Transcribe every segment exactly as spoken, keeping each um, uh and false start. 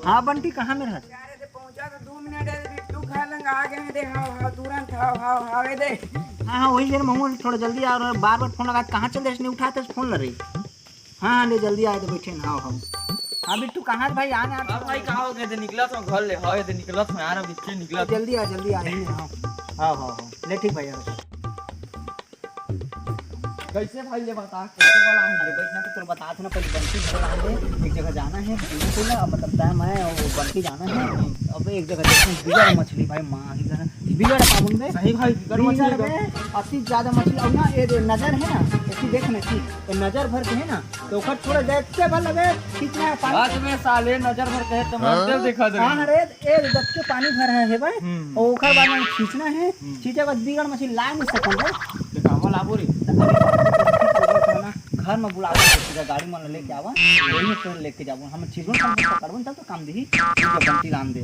हाँ बंटी, कहाँ में रहत? यार, ये पहुंचा तो दो मिनट है, बिट्टू खा लंग आ गए दे। हाँ, हाँ, तुरंत, हाँ, हाँ, हाँ, ये दे। हाँ, हाँ, वही जन महूँ थोड़ा जल्दी आ रहा, बार बार फोन लगा, कहाँ चल देस, नहीं उठाते फोन ल रही। हाँ, हाँ, ले जल्दी आए तो बैठे ना, हाँ, हाँ। हाँ बिट्टू, कहाँ है भाई? आना हाँ भाई, कहाँ हो गए थे? निकला था घर ले, हाँ, ये निकला था यार, अब इससे निकला था। जल्दी आ, जल्दी आ, यहीं आओ। हाँ, हाँ, हाँ, ले ठीक भाई, आओ। कैसे भाई, ये बता, कैसे वाला है? अरे बैठ ना, तो तोर बता था ना, पहले बंटी घर ला दे, एक जगह जाना है, घूमने के लिए, अब मतलब तय मैं और वो बंटी जाना है। अब एक जगह देखते हैं, बिगड़ मछली भाई, माँ की तरह बिगड़ पाबुन बे। सही भाई, बिगड़ मछली बिगड़ तो। बे, अति ज्यादा मछली। और ना, ये जो नजर है ना, ऐसी देख ना, ऐसी, ये नजर भर के है ना, तो ओकर थोड़ा देखते भर लगे, खींचना है पानी। बाद में साले नजर भर के तो मर हाँ? देखा दे। हाँ रे, ए, जब के पानी भर है, है भाई, हम्म। और ओकर बाद में खींचना है, हम्म। खींचे के बाद बिगड़ मछली ला नहीं सकल रे। तो कहवा लाबो रे? घर में बुलाबो, सीधा गाड़ी में लेके आवा, वही से लेके जाबो। हम चीजों को पकड़बो तब तो काम दिही, ठीक है, बंटी लान दे।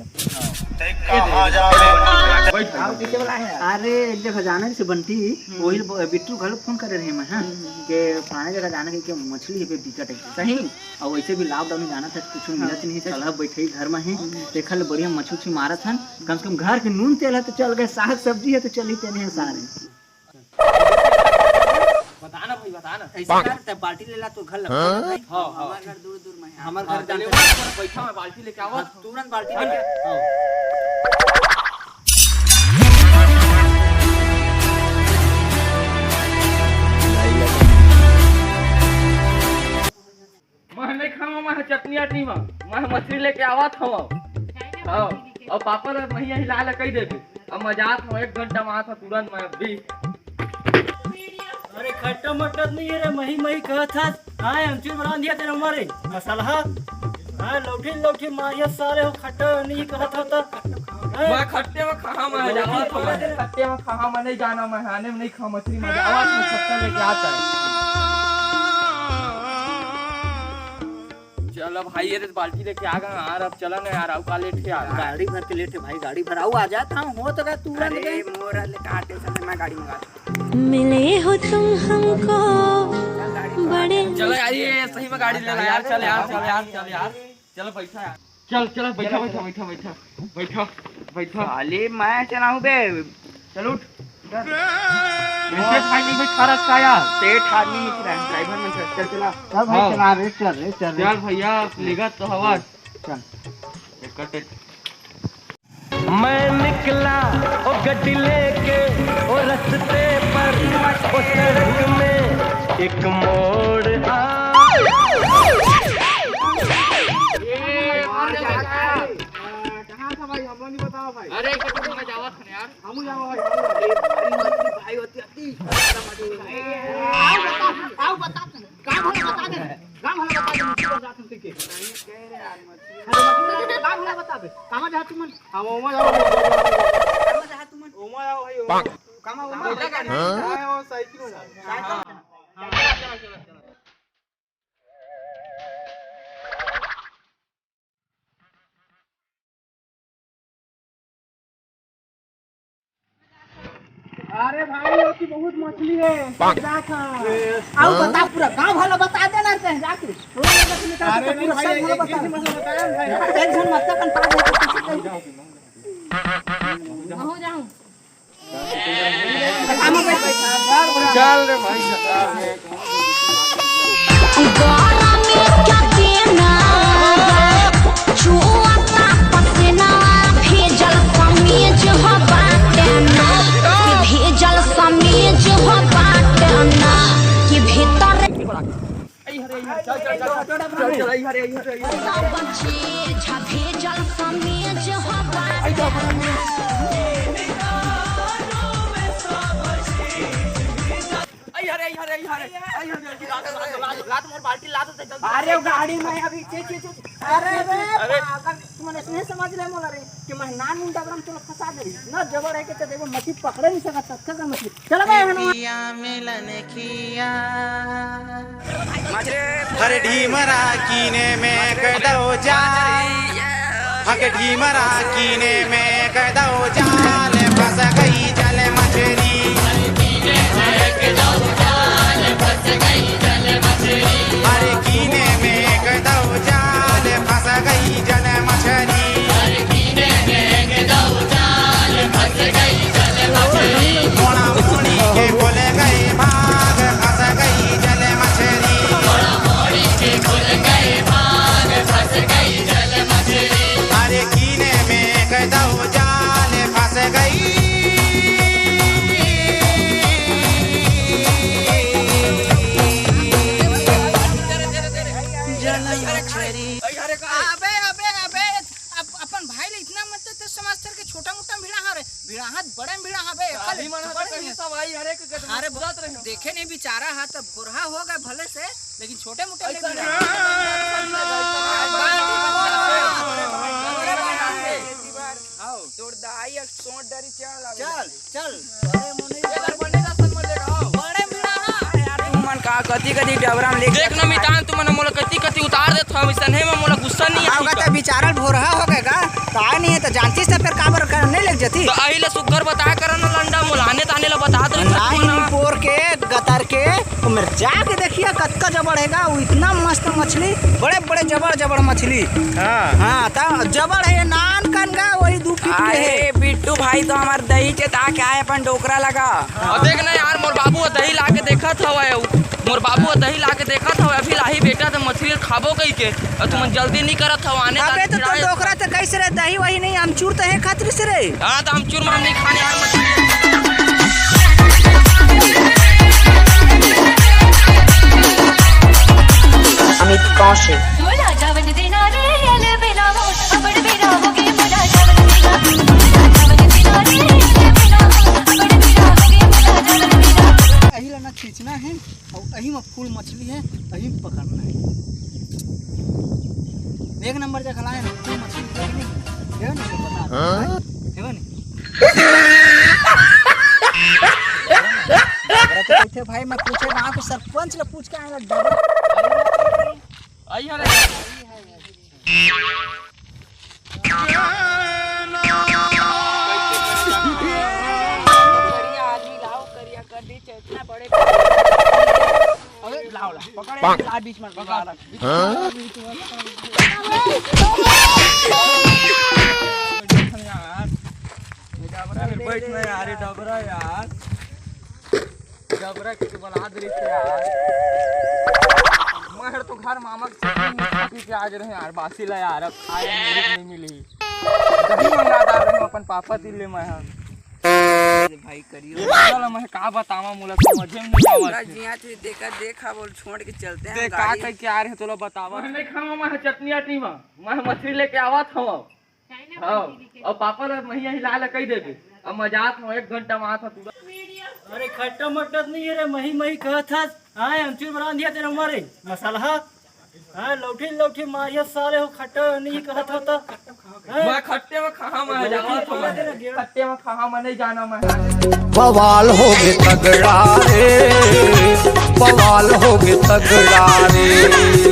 कहाँ जावे? बैठ आओ, पीछे वाला है। अरे, एक जगह जाना है, जैसे बंटी, हम्म। वही ब-, बिट्टू घर फोन करे रहे मैं, हाँ, हम्म। के फलाना जगह जाना है, कि मछली है, बिकट है। सही? और वैसे भी लॉकडाउन में जाना था, कुछ हाँ। मिलत नहीं, चल, अब बैठे ही घर में है, हम्म। देखल बढ़िया मछली उछली मारत हन, कम से कम घर के नून तेल है तो चल गए, साग सब्जी है तो चल ही तेने हैं सारे। बता ना भाई, बता ना। ऐसे कर, तब बाल्टी ले ला, तो घर लग हाँ? भाई। हाँ, हाँ। हमार घर दूर दूर में है। हमार हाँ, घर चले जाते वो, बैठा, मैं बाल्टी लेके आवा। हाँ, तुरंत बाल्टी लेके। हाँ। मैं नहीं खावा, मैं चटनी अटनी में, मैं मछली लेके आवत हूँ। हाँ, और पापड़ और मही हिला ले कही देबे। अब मैं जात हूँ, एक घंटा में आता तुरंत मैं अभी। अरे खट्टा मट्टा नहीं है रे, मही मही कहत हस। हाँ, अमचूर बना दिया तेरे हमारे मसाला। हाँ, लौठी लौठी मारिया साले हो, खट्टा नहीं कहत हो तो। हाँ? मैं खट्टे में कहाँ मैं जावा था, मैं खट्टे में कहाँ मैं नहीं जाना, मैं हाने में नहीं खा मछली, मैं जावा था खट्टा लेके आता है। चल अब भाई, ये बाल्टी लेके आ गए यार, अब चला ना यार, आऊ का लेट है यार। गाड़ी भर के लेट है भाई, गाड़ी भर आऊ आ जाता हूँ, हो तो का तुरंत अरे गए। मोरा ले कहाँ टेंशन ले, मैं गाड़ी मंगा। मिले हो तुम हमको बड़े चलो यार, ये सही में गाड़ी ले ला यार, चल यार, चल यार, चल यार, चल बैठा यार, चल चल बैठा बैठा बैठा बैठा बैठा बैठा। साले मैं चलाऊं बे, चल उठ। सेठ भाई नहीं बैठा रखा यार। सेठ आदमी नहीं चला, ड्राइवर मन चला। चल चला। चल भाई हाँ। चला रे, चल रे, चल रे। चल भैया, लेगा तो हवा। चल। एक कटे। मैं निकला ओ गड्डी लेके ओ रस्ते पर, ओ सड़क में एक मोड़ आ। कहाँ था भाई, हम लोग नहीं बताओ भाई। अरे, एक तो मैं जावा था यार। हमू जाओ भाई, हमू जाओ। ए, भाई, मछली भाई होती, अति। आओ बता, आओ बता, गाँव वाला बता दे, गाँव वाला बता दे, मछली बता तुम के। अरे, मछली गाँव वाला बता दे, कहाँ जा तुमन? हम ओमा जाओ। कहाँ जा तुमन? ओमा जाओ भाई, ओमा। कहाँ ओमा? ओमा जाओ। हाँ, वो साइकिल में जाओ। साइकिल में। हाँ। अरे भाई, वो की बहुत मछली है, समझा था। आओ बता, पूरा गांव वाला बता देना, कहीं जाके। अरे नहीं भाई, एक जन से बता। एक जन मत कर, अपन पास है, तो किसी को जाओ। जाऊँ, जाऊँ। चल रे भाई, चल। गरमी के दिन चुअता पसीना, भीजल समीज हो बाटे ना, कि भीजल समीज हो बाटे ना, कि भीतर अरे, गाड़ी में अभी, चे, चे, चे। अरे, अरे, अरे। पागल, तुमने नहीं समझ ले मोला रे, कि मैं नान मुंडा बरम चलो फंसा दे। ना जबर है कि ते देखो, मछली पकड़े नहीं सकता, तब तक मछली। चलो बे, हनुमान। पिया मिलन किया। हर ढीमरा कीने में कदो जाल, हक ढीमरा कीने में कदो जाल, फंस गई जल मछली। हर कीने में कदो जाल, फंस गई जल मछली। नहीं माना तो कहीं सब आई, हर एक के अरे, कूदत रही। देखे नहीं बेचारा हा, तब भोरहा हो गए भले से, लेकिन छोटे मोटे ले ऐसा भी नहीं। आओ। तोर दाई एक सोट डरी चल आवे। चल, चल। अरे मोने ये घर बने दर्शन मत लेगा, आओ। बड़े मेरा हा। यार, तुम मन का कति कति डबरा में लेके देख न मितान, तुम मन मोला कति कति उतार देत हो, अइसने में मोला गुस्सा नहीं आओगा। त बिचारल भोरहा हो गए गा, त आए नहीं है त जानतीस त फिर काबर कर नहीं लेके जती। त अही ले सुग्घर बताया कर न लंडा, मोला आने ताने ला बता दे। नहीं, बोर के, गतर के, ओमेर जाके देखिए कतका जबड़ हेगा, वो इतना मस्त मछली, बड़े बड़े जबड़ जबड़ मछली। हाँ। हाँ, त जबड़ हे नान कन गा, वही दू फीट के हे। अरे बिट्टू भाई, तो हमार दही चेता के आए अपन डोकरा लगा। अब देख ना यार, मोर बाबू ह दही ला के देखत हवय, मोर बाबू ह दही ला के देखत हवय, अभी लाही बेटा त मछली खाबो कही के, अउ तुमन जल्दी नहीं करत हव आने अबे तो तोर डोकरा त कैसे रे, दही वही नहीं, अमचूर त हे खातिर से रे। हाँ, त अमचूर में हम नहीं खाने यार मछली। अमित कौशिक। अही ला ना खींचना है। अउ अही में फूल मछली है, अही में पकड़ना है। एक नंबर जगह लाए ना, फूल मछली है कि नहीं? है ना, बता दो। हाँ? है ना? अरे तो कहते भाई, मैं पूछे गाँव के सरपंच ला पूछ के आया, डबरा। आई है रे। करिया आदमी लाओ, करिया कर दी, इतना बड़े। अरे लाओ, लाओ, पकड़, ला बीच में, पकड़। हाँ? यार, ये डबरा में बैठ ना यार, ये डबरा यार। डबरा के तो बला दे रही यार। मैं तो घर मामा के छुट्टी में खा पी के आ रहे हैं यार, बासी ला यार, अब खाए मुर्गी नहीं मिली। दही मंगा डाल रहे हैं अपन पापा दिल ले मैं, हाँ। अरे भाई करियो। चल, मैं का बतावा, मोला समझे में नहीं पूरा आवत है। जिया थे देखा, देखा बोल, छोड़ के चलते हैं ते हम का गाड़ी। कह के आ रहे हैं, तोला बतावा। मैं नहीं खावा, मैं चटनी अटनी मा, मैं मछली लेके आवत हूँ। हाँ, अब पापा ला महिया हिला ला कही देबे। अब मैं जात हूँ, एक घंटा में आत हूँ तुरंत। अरे खट्टा मट्टा तो नहीं है रे, मही मही कहत हस। हाँ, अमचूर बना दिया तेरे मारे मसाला। हाँ, लौठी लौठी मारिया साले हो, खट्टा नहीं कहत हो तो। हाँ? मैं खट्टे में कहाँ मैं जाना था मैं? खट्टे में कहाँ मैं नहीं जाना मैं। बवाल हो गए तगड़ा रे, बवाल हो गए तगड़ा रे।